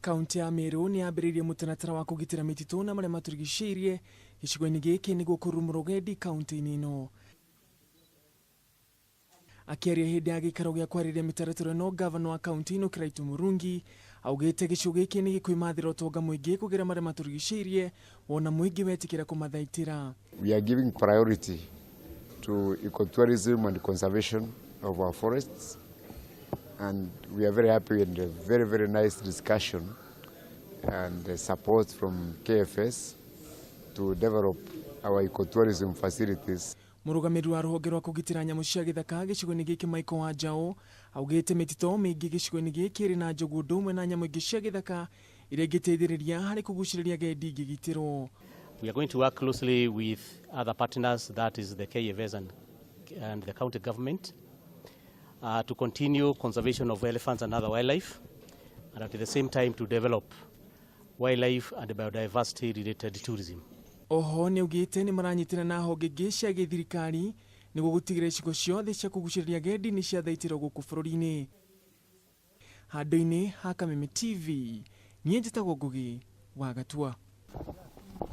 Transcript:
Kaunti ya Meru nĩ yambĩrĩirie mũtaratara wa kũgitĩra mĩtitũ na marĩa matũrigicĩirie gĩcigo-inĩ gĩkĩ nĩguo kũrurumũra ũgendi kaunti-inĩ ĩno. Akĩaria hĩndĩ ya gĩikaro gĩa kwarĩrĩria mĩtaratara ĩno, ngavana wa kaunti ĩno Kiraitu Murungi augĩte gĩcigo gĩkĩ nĩ gĩkwĩmathĩra ũtonga mũingĩ kũgerera marĩa matũrigicĩirie wona mũingĩ wetĩkĩra kũmathaitĩra. We are giving priority to ecotourism and conservation of our forests, and we are very happy with the very, very nice discussion and the support from KFS to develop our ecotourism facilities. Mũrũgamĩrĩri wa rũhonge rwa kũgitĩra nyamũ cia gĩthaka gĩcigo-inĩ gĩkĩ Michael Wanjaũ augĩte mĩtitũ mĩingĩ gĩcigo-inĩ gĩkĩ ĩrĩ na njogu ũndũ ũmwe na nyamũ ingĩ cia gĩthaka iria ingĩteithĩrĩria harĩ kũgucĩrĩria agendi ingĩgitĩrwo. We are going to work closely with other partners, that is the KFS and the county government, to continue conservation of elephants and other wildlife, and at the same time to develop wildlife and biodiversity related tourism. Oho nĩ augĩte nĩ maranyitana na honge ingĩ cia gĩthirikari nĩguo gũtigĩrĩra icigo ciothe cia kũgucĩrĩria agendi nĩ ciathaitĩrwo gũkũ bũrũri-inĩ. Handũ-inĩ ha Kameme TV, niĩ njĩtagwo Ngugi wa Gatua.